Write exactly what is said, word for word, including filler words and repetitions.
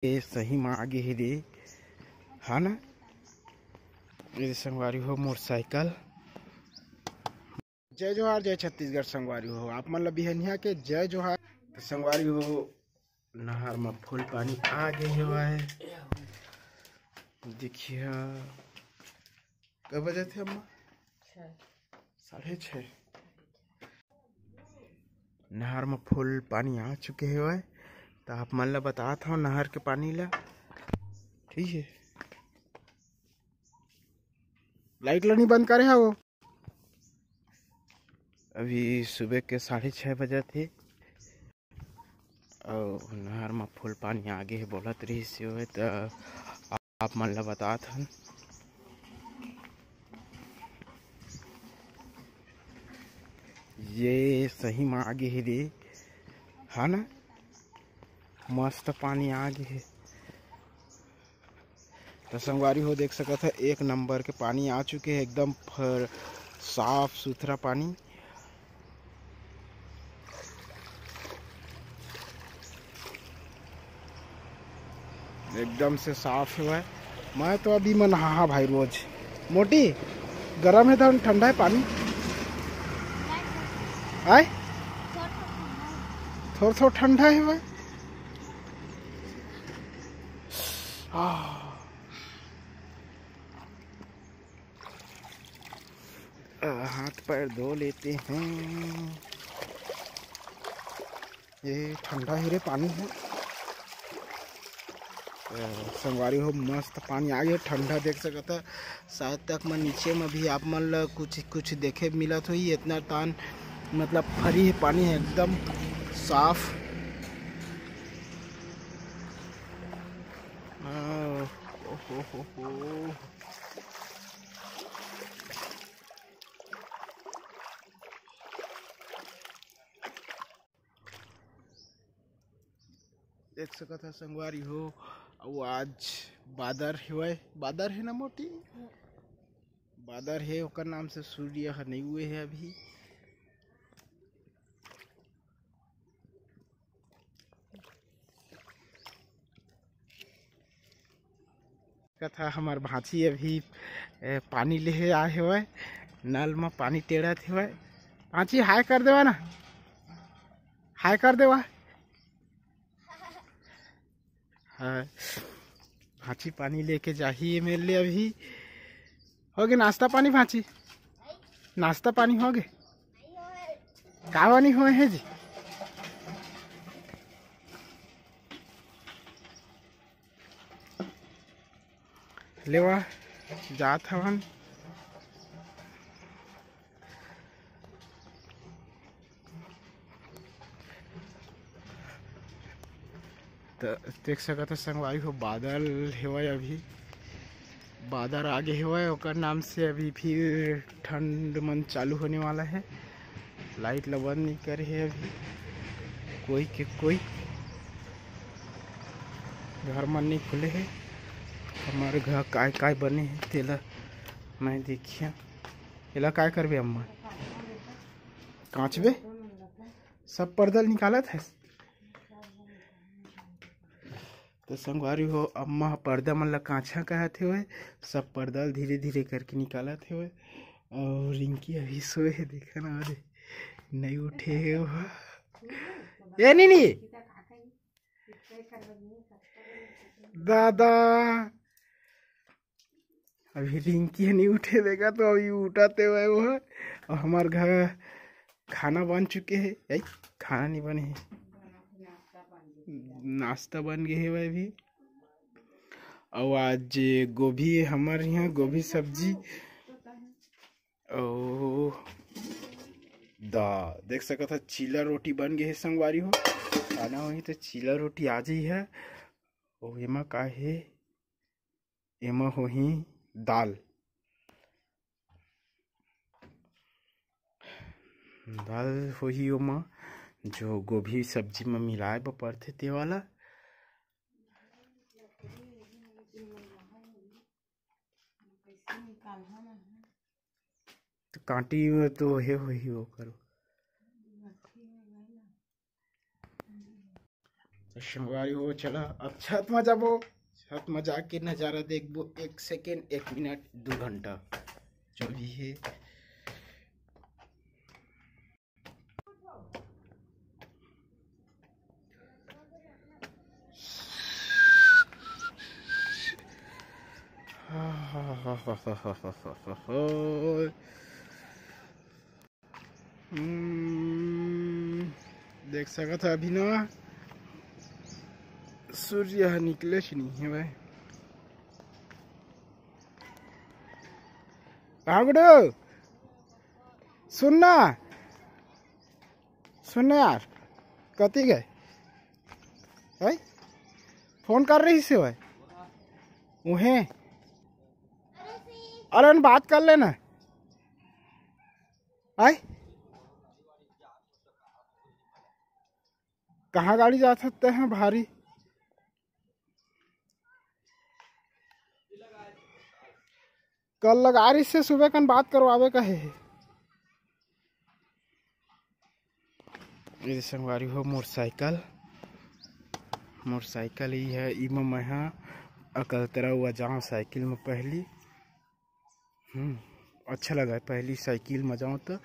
ये सही में आगे हे रे, हाँ ना? ये संगवारी हो मोटरसाइकिल। जय जोहार, जय छत्तीसगढ़ संगवारी हो, आप मन ला बिहनिया के जय जोहार। तो संगवारी हो, नहर में फुल पानी आ गे हवय। देखिए, कब बजे थे अम्मा? छः। साढ़े छः। नहर में फुल पानी आ चुके हवय, तो आप मन ला बतात हव नहर के पानी ला। ठीक है, लाइट ला नहीं बंद करे हव। अभी सुबह के साढ़े छः बजे थे, अउ नहर में फुल पानी आगे हे बोलत रहिस हे, तो आप मन ला बतात हन। ये सही में आगे हे रे, हाँ ना? मस्त पानी आगे हे। तो संगवारी हो, देख सकत है, एक नंबर के पानी आ चुके हैं, एकदम फर-, साफ सुथरा पानी। एकदम से साफ है भाई। मैं तो अभी मन नहाहा भाई रोज। मोटी, गरम है तो ठंडा है पानी? आय? थोड़ा थोड़ा ठंडा है भाई। आह। अ, हाथ पैर धो लेते हैं। ये ठंडा ही रे पानी है। अ, संगवारी हो, मस्त पानी आ गया, ठंडा देख सकत है। शायद तक मैं नीचे में भी आप मन ला कुछ, कुछ देखे मिलत होही, इतना तान मतलब फरी है पानी है एकदम साफ। आ, ओ हो हो हो। देख सकत ह संगवारी हो, अउ आज बादर हेवय, बादर हे ना मोटी, बादर हे, ओकर नाम से सूर्य ह नइ उए हे अभी। कथा हमर भांची अभी, ए, पानी लेहे आए हेवय, नल म पानी टेड़त हेवय। भांची, हाय कर देवा ना, हाय कर देवा। हाँ, भांची पानी लेके जाही एमेर ले अभी। होगे नाश्ता पानी भांची? नाश्ता पानी होगे? का पानी होए हे जी? लेवा, जात हवन। त देख सकत ह संगवारी हो, बादर हेवय, अभी बादर आगे हेवय, ओकर नाम से अभी फिर ठंड मन चालू होने वाला है। लाइट ला बंद नहीं करे हे अभी कोई के कोई, घर मन नहीं खुले हे। हमर घर काय काय बने हे तेला मैं देखिया। एला काय करबे अम्मा? कांचबे? सब पर्दा ल निकालत है। तो संगवारी हो, अम्मा ह पर्दा मन ला कांचा कहत हेवय, सब पर्दा ल धीरे धीरे करके निकालत हेवय। और रिंकी अभी सोए हे, देखा ना, अरे नहीं उठे हे वो। ए नीनी, दादा, अभी रिंकी ह नहीं उठे, देखा तो अभी उठत हेवय वो। और हमार घर खाना बन चुके हे, यही खाना नहीं बने हे, नाश्ता बन गए हेवय अभी। और आज गोभी, हमारे यहाँ गोभी सब्जी, ओ दा, देख सकत ह, चीला रोटी बन गए हे संगवारी हो। खाना होही तो चीला रोटी आ जाही है। ओ एमा का हे? एमा होही दाल, दाल होही ओमा, जो गोभी सब्जी में मिलाए बर पड़थे ते वाला। तो कांटी में तो हे होही ओकर। संगवारी हो, चला अब छत में जाबो, छत में जाके नजारा देखबो। एक सेकेंड, एक मिनट, दो घंटा, जो भी है। हम्म, देख सकत ह अभी ना सूर्य ह निकले से नहीं है भाई। हाँ गुड्डू, सुन ना, सुन ना यार, कति गए है? फोन कर रही से भाई उहे। अरे न बात कर लेना। आय, कहाँ गाड़ी जा सकते हैं भारी? कल लगा रही से सुबह कन बात करवावे कहे हे। ये संगवारी हो मोटरसाइकिल, मोटरसाइकिल ही है। इमा मैं हा अकलतरा हुआ जाऊँ साइकिल में पहली। हम्म, अच्छा लगा है पहली साइकिल में जाऊँ तो।